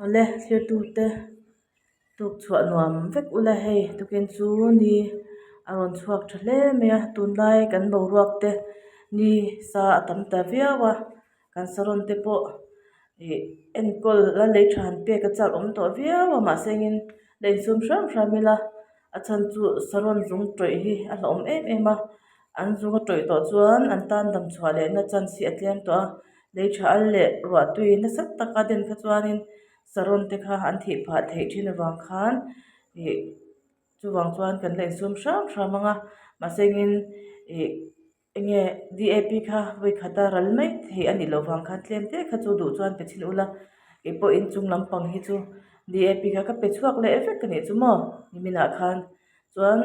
Awle thirtute tuk chhuah nuam vek ula hei tukin chu ni a rawn chhuak tha hle mai a tunlai kan boruak te ni sa a tam ta viau a kan saron te pawh ih enkawl la lei tha han pek a chak awm tawh viau a mahse engin la insum hram hram ila a chhan chu saron zung tawih hi a hlauhawm em em a an zung a tawih tawh chuan an tan dam chhuah leh na chance hi a tlem tawh a. Lei tha al leh ruah tui nasa taka den kha chuanin saron te kha an thih phah theih thin avang khan ih chuvang chuan kan la insum hram hram ang a mahse engin ih enge D A P kha vawi khata ral mai theih a nih loh vang khan tlem te kha chu duh chuan pe chhin ula keipawh inchung lampang hi chu D A P kha ka pe chhuak leh vek a nih chu maw niminah khan chuan.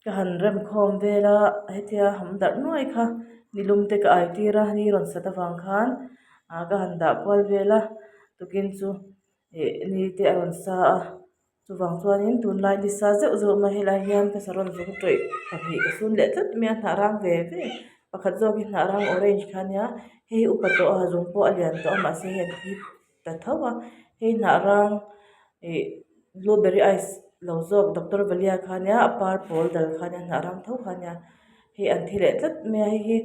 Ka han rem khawm vel a hetia ham darh nuai kha nilum te ka ai tir a ni rawn sat avang khan ah ka han dah kual vel a tukin chu ih ni te a rawn sa a chuvang chuanin tunlai ni sa zeuh zeuh mai helai hian ka saron zung tawih pahnih ka sun leh tlat mai a hnah rang ve ve pakhat zawk hi hnah rang orange kha ania hei hi upa tawh a zung pawh a lian tawh a mahse hei an thi ta tho a hei hnah rang ih blueberry ice lo zawk doctor valia kha ania a par pawl dal kha ania hnah rang tho kha ania hei an thi leh tlat mai a hei hi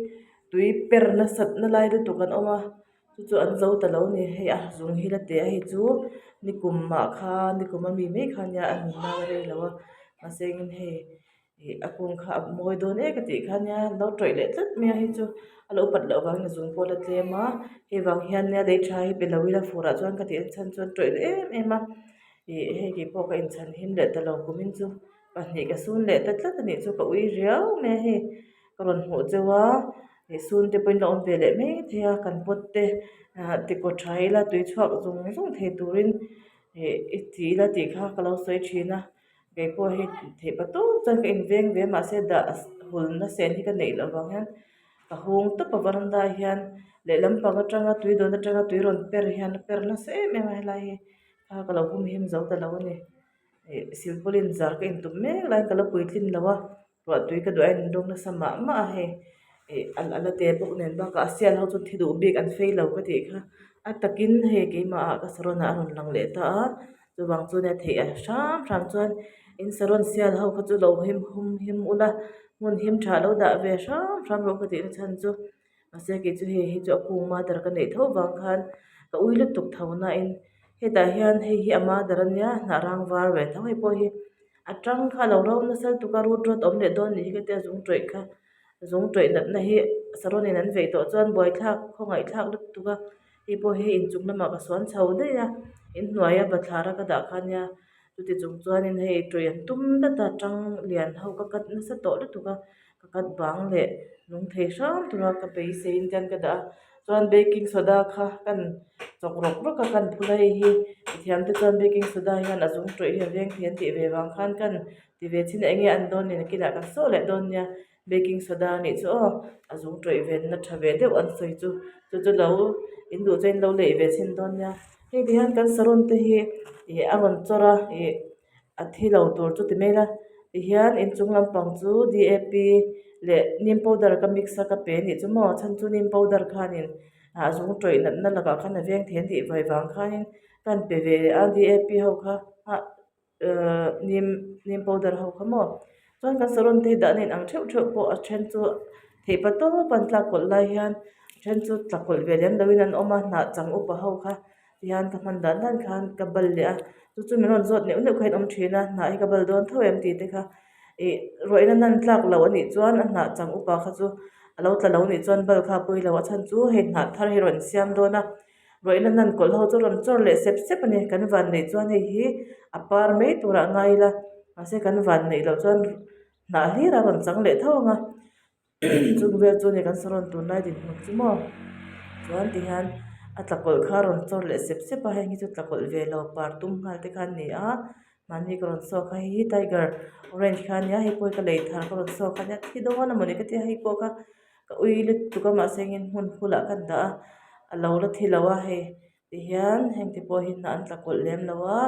tui per nasat na lai lutuk an awm a chu chu an zo ta lo a ni hei a zung hi la teh a hei chu nikum ah khan nikum ami mai kha ania a nun nan a rei lo a mahse engin hei. Ih a kung kha a mawi dawn e ka tih kha nia an lo tawih leh tlat mai a hei chu a lo upat loh vangin a zung pawh a la tlem a hei vang hian nia lei tha hi pe lo ila fur ah chuan ka tih chhan chuan tawih leh em em a ih hei kei pawh ka inchhan him leh ta lo kumin chu pahnih ka sun leh ta tlat a nih chu ka ui riau mai a hei ka rawn hmuh cheu a ih sun te pawhin la awm ve leh mai thei a kan pot te ah tikaw tha ila tui chhuak zung zung thei turin ih i ti ila tih kha ka lo sawi thin a. Kei pawh hei theih pa tawp chuan ka inveng ve a mahse dah hulna sen hi ka neih loh vang hian ka hung tawp a varanda ah hian lehlam pang atanga tui dawn atanga tui rawn per hian a per nasa em em a helai hi kha ka lo hum him zo ta lo a ni ih silpaulin zar ka intum mek laiin ka la puitlin lo a. Ruah tui ka duh a in dawng nasa mah mah a hei ih a la te bawk nen bakah a sial ho chu thi duh bik an fei lo ka tih kha a takin hei keimah ah ka saron ah a rawn lang leh ta a chuvang chu nia theih a hram hram chuan in saron sial ho kha chu lo him hum him ula hmun him tha lo dah ve hram hram rawh ka tih na chhan chu mahse kei chu hei hi chu a kung mother ka neih tho vang khan ka ui lutuk tho na in hetah hian hei hi a mother ania hnah rang var ve tho hei pawh hi. A tang kha a lo ro nasa lutuk a root rot awm leh dawn nih hi ka tia zung tawih kha zung tawih natna hi saron in an vei tawh chuan buaithlak khawngaih thlak lutuk a hei pawh hi inchung lamah ka sawn chho daih a inhnuai a bathlar a ka dah kha nia chuti chung chuanin hei tawih an tum dat a tang lian ho ka cut nasa tawh lutuk a ka cut bang leh nung thei hram tura ka beisei in chuan ka dah a chuan baking soda kha kan chawk rawk rawk a kan phul a hei hi mithiam te chuan baking soda hian a zung tawih hi a veng thei an tih ve vang khan kan ti ve chin a eng nge an dawn nen kinah kan sawh leh dawn nia baking soda a nih chu aw a zung tawih ve na tha ve deuh an sawi chu chu chu lo in duh chuan in lo lei ve chhin dawn nia hei ti hian kan saron te hi ih a rawn chawr a ih. A thi lo tur chu ti mai ila tihian inchung lampang chu D A P leh neem powder ka mix a ka pe anih chu maw chhan chu neem powder khanin ah zung tawih natna lakah khan a veng thei an tih vai vang khanin ka han pe ve a D A P ho kha ah ehh neem neem powder ho kha maw chuan kan saron te hi dahna in ang theuh theuh pawh a then chu theih pa tawp an tlak kawlh lai hian a then chu tla kawlh ve lem loin an awm a hnah chang upa ho kha. Tihian ka hman dan dan khan ka bal leh a chu chu min rawn zawt neuh neuh kha in awm thin a hnah hi ka bal dawn tho em tih te kha ih ruahina nan tlak loh a nih chuan a hnah chang upa kha chu a lo tla lo a nih chuan bal kha a pawi lo a chhan chu hei hnah thar hi rawn siam dawn a ruahina nan kawlh ho chu a rawn chawr leh sep sep a ni kan van neih chuan hei hi a par mai turah a ngai ila mahse kan van neih loh chuan hnah hlir a rawn chang leh tho ang a. Chung vel chu ni kan saron tunlai dinhmun chu maw chuan ti hian a tlakawlh kha a rawn chawr leh sep sep a heng hi chu tlakawlh ve lo par tum nghal te kha an ni a mahni ka rawn saw kha hei hi tiger orange kha a nia hei pawh hi ka lei thar ka rawn saw kha a nia thi dawn a mawni ka tia hei pawh kha ka ui lutuk a mahse engin hmun bulah ka dah a a lo la thi lo a hei. Tihian heng te pawh hi hnah an tla kawlh lem lo a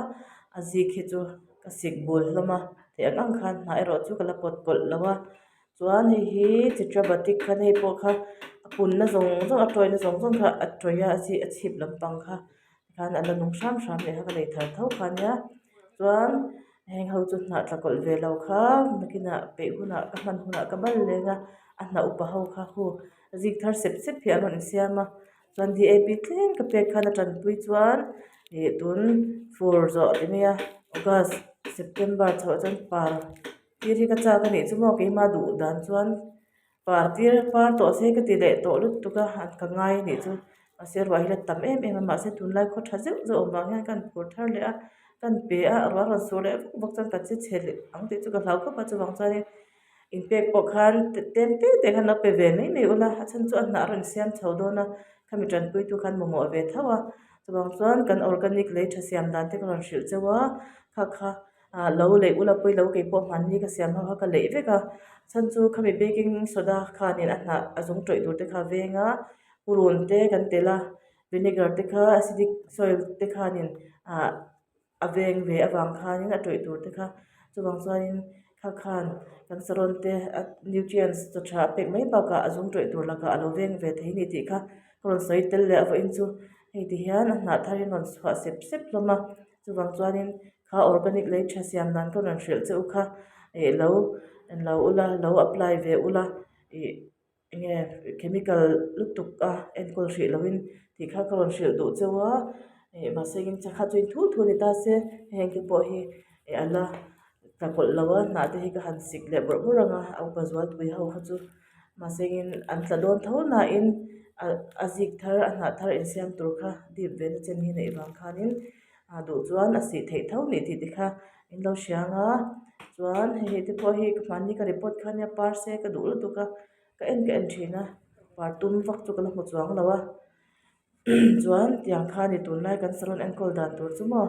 a zik hi chu ka sik bul hlawm a theih ang ang khan hnah erawh chu ka la pawt kawlh lo a chuan hei hi chitra batik kha hei pawh kha a punna zawng zawng a tawina zawng zawng kha a tawih a a chhip lampang kha. Khan a la nung hram hram leh kha ka lei thar tho kha nia chuan heng ho chu hnah tla kawlh ve lo kha nakinah peih hunah ka hman hunah ka bal leng a a hnah upa ho kha hu zik thar sep sep hi an rawn insiam a chuan D A P tlem ka pek khan a tanpui chuan ih tun fur zawh ti mai a august september chhoh chuan par tir hi ka chak a nih chu maw keimah duh dan chuan. Par tir par tawh se ka ti leh tawh lutuk a ka ngai a nih chu mahse ruah hi la tam em em a mahse tunlai khaw tha zeuh zeuh awm vang hian ka han phur thar leh a ka han pe a ruah rawn sur leh vak vak chuan ka che chhe leh ang tih chu ka hlau khawp a chuvang chuanin inpek pawh khan tlem te te khan lo pe ve mai mai ula a chhan chu a hnah a rawn siam chho dawn a khami tanpui tu khan mamawh ve tho a chuvang chuan kan organic lei tha siam dan te ka rawn hrilh cheu a kha kha. ah lo leih ula pawilo kei pawh hmanni ka siam ho kha ka leih vek a chhan chu khami baking soda khanin a hnah a zung tawih tur te kha a veng a purun te kan telh a vinegar te kha acidic soil te khanin ah a veng ve avang khanin a tawih tur te kha chuvang chuanin kha khan kan sarawn te a nutrients chaw tha a pek mai bakah a zung tawih tur lakah a lo veng ve thei a ni tih kha ka rawn sawi tel leh a vawiin chu hei ti hian a hnah thar in rawn chhuah sep sep hlawm a chuvang chuanin. Kha organic lei tha siam dan ka rawn hrilh che u kha ih lo lo ula lo apply ve ula ih enge chemical lutuk a enkawl hrih lovin tih kha ka rawn hrilh duh cheu a ih mahse in chakha chu in thu thu a ni ta se heng te pawh hi ih a la tla kawlh lo a hnah te hi ka han sik leh bawrh bawrh ang a a upa zualpui ho kha chu mahse in an tla dawn tho nain a zik thar a hnah thar insiam tur kha dip ve na chen hi neih vang khanin. A duh chuan a sih theih tho nih tih te kha in lo hria ang a chuan hei hei te pawh hi ka hmanni ka report kha nia par se ka duh lutuk a ka en ka en thin a par tum vak chu ka la hmu chuang lo a chuan tiang kha a ni tunlai kan salon enkawl dan tur chu maw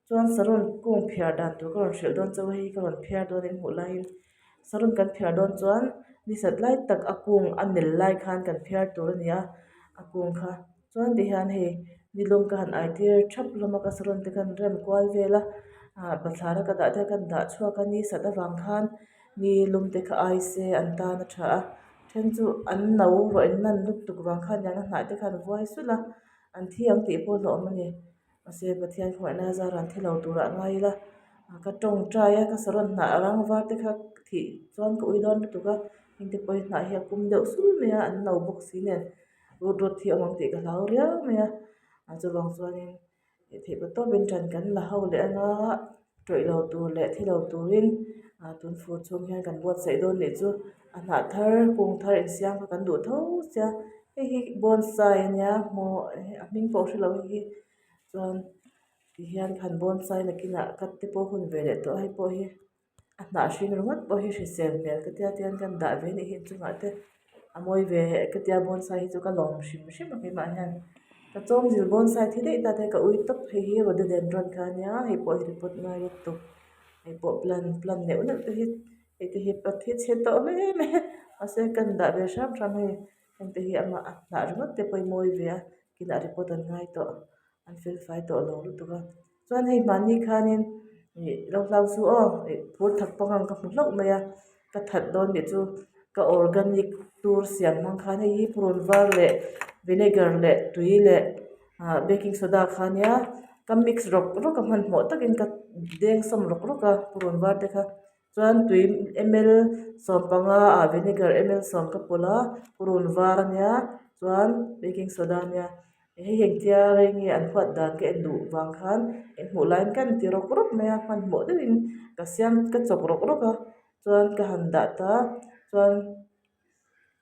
chuan salon kung phiar dan tur ka rawn hrilh dawn chu hei ka rawn phiar dawn in hmuh laiin salon kan phiar dawn chuan ni sat lai tak a kung a nel lai khan kan phiar tur a ni a a kung kha. Chuan ti hian hei nilum ka han ai tir thap hlawm a ka saron te khan rem kual vel a ah bathlar a ka dah te khan dah chhuak a ni sat avang khan ni lum te kha ai se an tan a tha a then chu an no ruah in lan lutuk vang khan aniang a hnah te khan vuai sulh a an thi ang tih pawh hlauhawm a ni mahse Pathian khawngaihna zar an thi lo turah a ngai ila ka tawngtai a ka saron hnah rang var te kha thih chuan ka ui dawn lutuk a heng te pawh hi hnah hi a kum deuh sul mai a an no bawk si nen. Rut rut hi a awm ang tih ka hlau riau mai a a chuvang chuanin theih pa tawpin ṭan kan la ho leh anga tawih lo tur leh thi lo turin ah tun fur chhung hian kan buatsaih dawn nih chu a hnah thar kung thar insiam kha kan duh tho sia hei hi bonsai ania hmuh a hming pawh hre lo hei hi chuan tihian khan bonsai nakinah cut te pawh hun ve leh tawh a hei pawh hi. A hnah hring ringawt pawh hi hrisel hmel ka tia tian kan dah ve anih hi inchungah te a mawi ve ka tia bonsai hi chu ka lawm hrim hrim a keimah hian ka chawngzil bonsai thi daih ta te ka ui tawp hei hi rhododendron kha ania hei pawh hi report ngai lutuk hei pawh plant plant neuh neuh te hi hei te hi a thi chhe tawh hle mai a mahse kan dah ve hram hram hei heng te hi amah a hnah ringawt te pawh hi mawi ve a kinah report an ngai tawh an fel fai tawh lo lutuk a chuan hei hmanni khanin ih lo hlau suh aw ih phur thak pang ang ka hmu hlauh mai a ka that dawn nih chu ka organic tur siam hmang khan hei hi purun var leh vinegar leh tui leh ah baking soda kha ania ka mix rawk rawk a hmanhmawh takin ka deng sawm rawk rawk a purun var te kha. Chuan tui ml 15 ah vinegar ml sawm ka pawlh a purun var ania chuan baking soda ania hei engtia rei nge an huat dan ka en duh vang khan eng hmuh laiin ka inti rawk rawk mai a hmanhmawh deuhin ka siam ka chawk rawk rawk a chuan ka han dah ta chuan.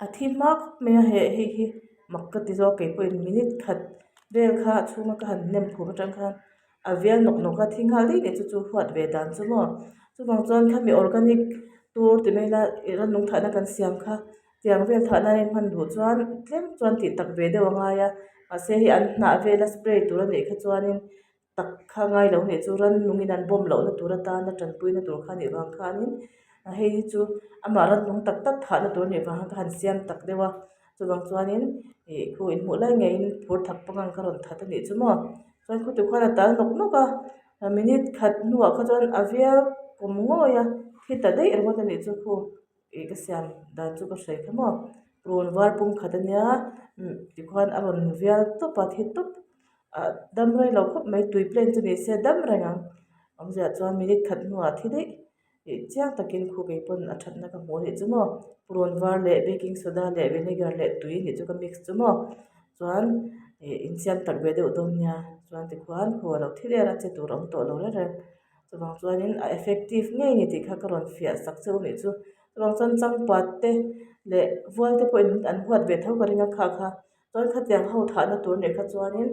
A thi hma khawp mai a heh hei hi mak ka ti zawk keipawhin minute khat vel kha a chhunga ka han nem khum atang khan a vial nawk nawk a thi nghal daih leh chu chu huat ve dan chu maw chuvang chuan khami organic tur ti mai ila ih rannung thahna kan siam kha tiang vel thah nan a hman duh chuan tlem chuan tih tak ve deuh a ngai a mahse hei an hnah vela spray tur a nih kha chuanin tak kha ngai lo nih chu rannungin an bawm lohna tur atana tanpuina tur kha nih vang khanin hei hi chu amah rannung tak tak thahna tur nih vang khan ka han siam tak deuh a chuvang chuanin ih khu inhmuh lai ngeiin phur thak pang ang ka rawn that a nih chu maw chuan khawtui khuan a tal nawk nawk a minute khat hnuah kha chuan a vial kawm ngawi a thi ta daih ringawt a nih chu khu. Ih ka siam dan chu ka hre kha maw run var pum khat ania tikhuan a rawn vial tawp a thi tawp. Ah dam rei lo khawp mai tui plain chu ni se dam reng ang awmzia chuan minute khat hnuah thi daih ih chiang takin khu kei pawn a thatna ka hmuh anih chu maw purun var leh baking soda leh vinegar leh tui nih chu ka mix chu maw chuan ih insiam tak ve deuh dawn nia chuan tikhuan khu a lo thi der a che tur a awm tawh lo reng reng chuvang chuanin a effective ngei ni tih kha ka rawn fiah sak cheu anih chu chuvang chuan changpat te leh vual te pawhin an huat ve tho ka ring a kha kha. Chuan khatiang ho thahna tur nih kha chuanin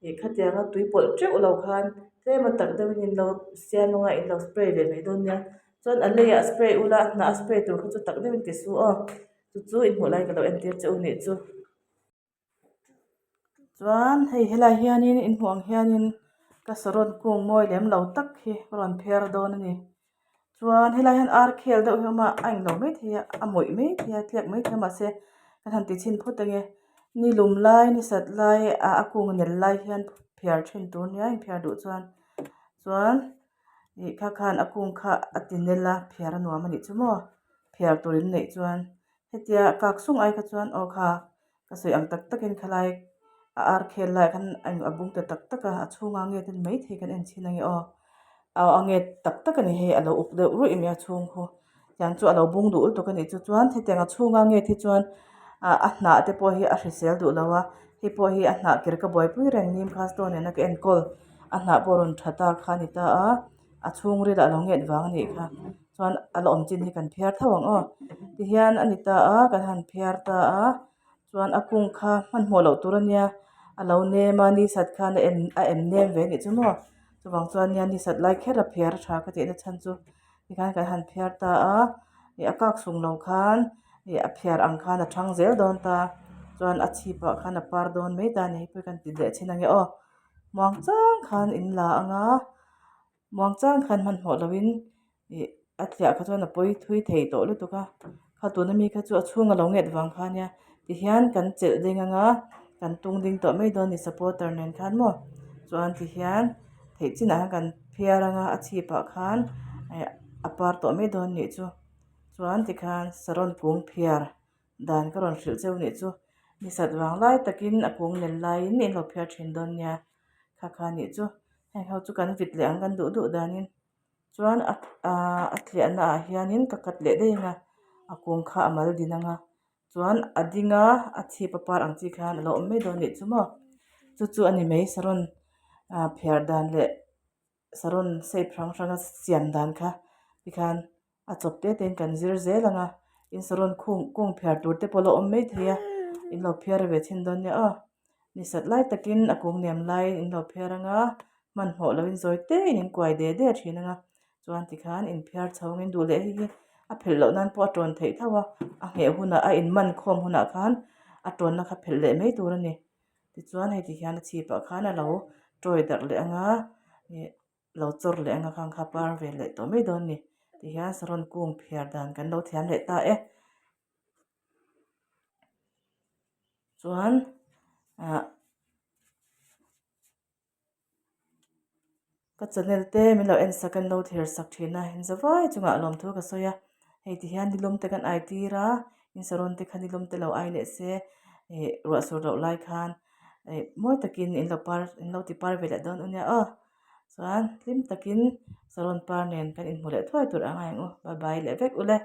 ih khatianga tui pawlh teuh lo khan tlem a tak deuhin in lo siam anga in lo spray ve mai dawn nia chuan a leiah spray ula a hnah a spray tur kha chu tak deuhin ti su aw chu chu i hmuh lai ka lo entir che u nih chu. Chuan hei helai hianin in hmuh ang hianin ka saron kung mawi lem lo tak hi ka rawn phiar dawn a ni. Chuan helai hian ar khel deuh hi a awm a a englo maithei a a mawih maithei a tliak maithei a mahse kan han ti chhin phawt ange ni lum lai ni sat lai ah a kung nel lai hian phiar thin tur nia in phiar duh chuan chuan ih kha khan a kung kha a ti nel a phiar a nuam a nih chu maw phiar tur in neih chuan hetia kak sung ai kha chuan aw kha ka sawi ang tak takin khalai a ar khel laiah khan a a bung ta tak tak a a chhungah nge ten maithei kan en chhin ange aw aw a nge tak tak a ni hei a lo uk deuh ruih mai a chhung khu tiang chu a lo bung duh lutuk a nih chu chuan hetiang a chhunga nge te chuan ah a hnah te pawh hi a hrisel duh lo a hei pawh hi a hnah ker ka buaipui reng nim kha stone nena ka enkawl a hnah pawh rawn tha ta kha a ni ta a. A chhungril a lo nget vang a nih kha chuan a la awm chin hi kan phiar tho ang aw tihian a ni ta a kan han phiar ta a chuan a kung kha hmanhmawh loh tur a nia a lo nem a ni sat khan a en a em nem ve a nih chu maw chuvang chuan nia ni sat lai kher a phiar a tha ka tih na chhan chu tikhan kan han phiar ta a ih a kak sung lo khan ih a phiar ang khan a thang zel dawn ta chuan a chhip ah khan a par dawn mai ta a ni hei pawh hi kan ti leh chhin ang e aw muang chang khan in la ang a. Muang chang khan hmanhmawh loin ih a tliah kha chuan a pawi thui thei tawh lutuk a kha tuna mi kha chu a chhung a lo nget vang kha ania tihian kan chelh ding anga kan tung ding tawh mai dawn a ni supporter nen khan maw chuan tihian theih chinah khan kan phiar anga a chhip ah khan eh a par tawh mai dawn nih chu chuan tikhan saron kung phiar dan ka rawn hrilh cheu nih chu ni sat vang lai takin a kung nel laiin in lo phiar thin dawn nia. Kha kha nih chu heng ho chu kan vit leh ang kan duh duh danin chuan a ahh a tliahna ah hianin ka cut leh daih ang a a kung kha a mal din ang a chuan a ding a a chhip a par ang chi khan a lo awm mai dawn anih chu maw chu chu a ni mai saron ah phiar dan leh saron shape hrang hrang a siam dan kha tikhan. A chawp te te in kan zir zel ang a in saron khung kung phiar tur te pawh a lo awm mai thei a in lo phiar ve chhin dawn nia aw ni sat lai takin a kung nem laiin in lo phiar ang a hmanhmawh loin zawi te in in kuai de de thin ang a chuan tikhan in phiar chho ang in duh leh hei hi a phelh loh nan pawh a tawn theih tho a a ngheh hunah a in man khawm hunah khan a tawnna kha phelh leh mai tur a ni tichuan hei ti hian a chhipah khan a lo tawi darh leh ang a ih. Lo chawr leh anga khang kha par ve leh tawh mai dawn ni tihian saron kung phiar dan kan lo thiam leh ta e chuan ah ka channel te min lo en sak a an lo thlir sak thin a in zavai chungah lawmthu ka sawi a hei tihian nilum te kan ai tir a in saron te kha nilum te lo ai leh se ih ruah sur loh lai khan. Ih mawi takin in lo par in lo ti par ve leh dawn u nia aw chuan hlim takin saron par nen kan inhmu leh thuai tur ang a eng u bye bye leh vek ule.